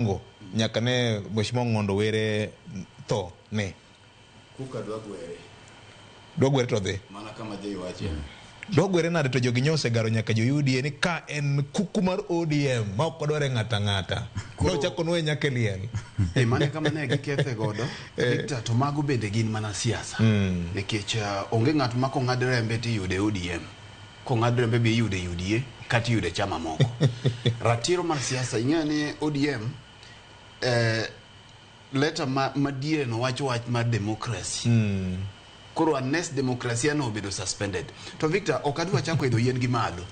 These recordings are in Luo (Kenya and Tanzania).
Ngo nyaka ne Mheshimiwa Ong'ondo Were tho ne. Kuka dwa gwere. Dwa gwere to dhi. Mana kama Jay wache. Dwa gwere nade to jogi nyosegaro nyaka jo UDA ni ka en kuku mar ODM ma ok wadware ng'ata ng'ata. Nochako nwoye nyaka e liel. E mane kama ne gikethe godo Victor, to mago bende gin mana siasa nikech onge ng'at ma kong'ad rembe tiyude ODM kong'ad rembe be iyude UDA kata iyude chama moko. Ratiro mar siasa ing'eyo ni ODM leta ma madiere no wacho wach mar democracy. Koro unless demokrasia no obedo suspended. To Victor, ok adwa chako idho yien gi malo.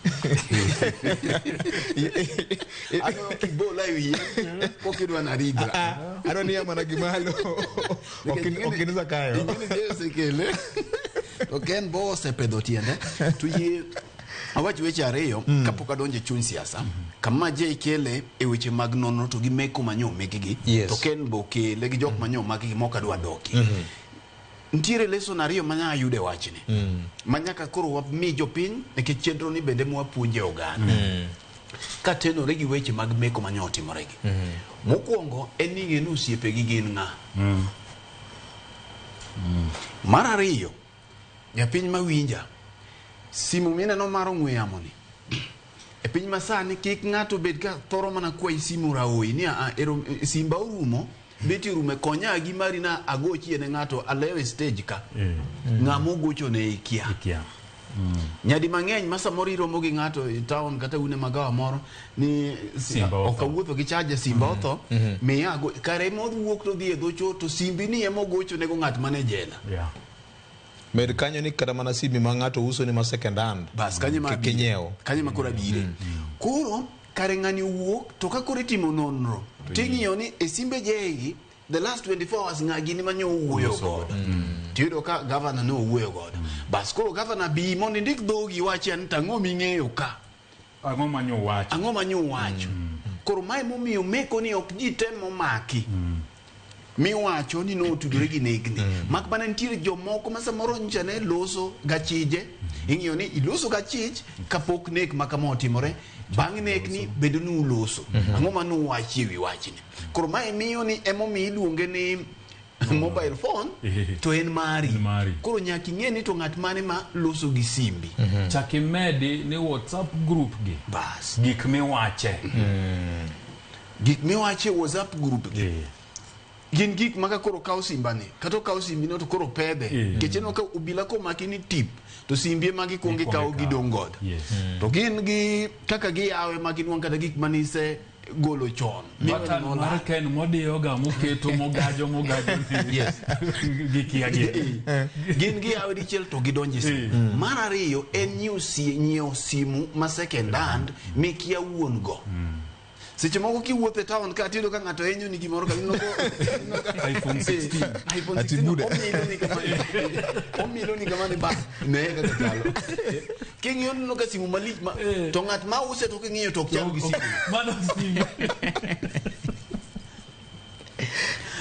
Adwa kibola e wi yien, pok idwa narigra. Adwa ni mana gi malo. Ok in Zakayo. Ing'eni je osekele. To Ken bo osepedho tiende. To yie awach weche ariyo kapok adonjo e chuny siasa. Kama je ikele e weche mag nonro to gi meko manyo mekgi. To Ken bo kele gi jok manyo makgi mok adwa doki. Nitiere lesson ariyo ma nyaka yud e wachni. Ma nyaka koro wami jopiny nikech chenro ni bende mwapuonje oganda. Katenore gi weche mag meko manyo otimore gi. Mokwongo en ni ing'e ni osiepegi gin ng'a. Mar ariyo, japiny mawinja, simu mineno mar ong'we yamo ni, e piny masani kik ng'ato bed ka thoro mana kwayi simu raoyi ni a ero simba orumo beti orumo konya gi mari na agochie ne ng'ato alewe stage ka. Ng'ama ogocho ne ikia. Ikia. Nyadi mang'eny ma samoro iromo gi ng'ato e town kata une magawa moro ni Simba ok otho. awuotho gi charger simba otho miya ago kare ema owuok to odhi e dho cho to simbi ni ema ogocho nego ng'at mane jela. Med kanyo ni kata mana simbi ma ng'ato uso ni ma second hand. Bas kanyo ma Kik inyiew. Kanyo ma koro abire. Koro kare ng'ani owuok to ka koro itimo nonro ting'iyo ni e simbe jegi the last 24 hours ng'a gini ma nyo owuoyo godo. Tiyudo ka governor ne owuoyo godo. Bas koro governor bi mondo indik dhogi iwachi ni to ang'o ming'eyo ka. Ang'o ma nyo wacho? Ang'o ma nyo wacho? Koro mae momiyo meko ni ok ji te momaki. Miwacho ni notudore gi negni. Mak mana nitiere jomoko ma samoro nyocha ne loso gachije. Ing'iyo ni iloso gachich kapok nek ma kama otimore. Bang' nekni bende nuloso. Ang'o ma nuwachi e wi wachni? Koro mae miyo ni emomiyo iluonge ni mobile phone to en mari. En mari. Koro nyaka ing'e ni to ng'at mane ma loso gi simbi. Chak imedi ni WhatsApp group gi. Bas. Gik miwache. Gik miwache e WhatsApp group gi. Gin gik ma ka koro okaw simbani kata okaw simbino to koro pedhe. Nikech ineno ka obila komaki ni tip to simbi ema gikwongo gikawo gidong' godo. To gin gi kaka giyawe ma ginwang' kata gik mane ise golo chon. Button mar Ken modiyoga moketo mogajo mogajo ni. Gikia gi. Gin giyawe dichiel to gidonjo e simu. Mar ariyo en nyiewo simu ma second hand mikia wuon go. Seche moko kiwuotho e town ka tiyudo ka ng'ato enyo ni gimoro ka ineno ka iPhone 16. iPhone Ati 16 bude. omilo ni kama omilo ni kama ni ba ne kaka chalo. King'iyo ineno ka simu malich ma to ng'at ma use to king'iyo to ok chal gi simu. Mano simu.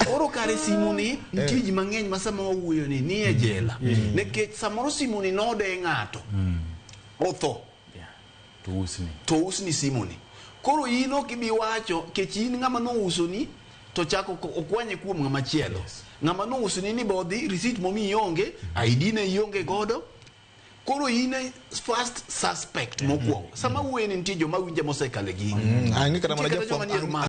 Koro kare simu ni nitie ji mang'eny ma sama wawuoyo ni ni e jela. Nikech samoro simu ni node ng'ato. Otho. To usni. To usni simu ni. Koro in ok ibi wacho kech in ng'ama nousoni to chako okwanye kuom ng'ama chielo. Ng'ama nousoni ni bodhi receipt momiyi onge, ID ne ionge godo. Koro in e first suspect mokwongo. Sama wuoyo ni nitie joma winje mosekale gini. Ang'e kata mana Nitie kata joma nie jafwamb remand.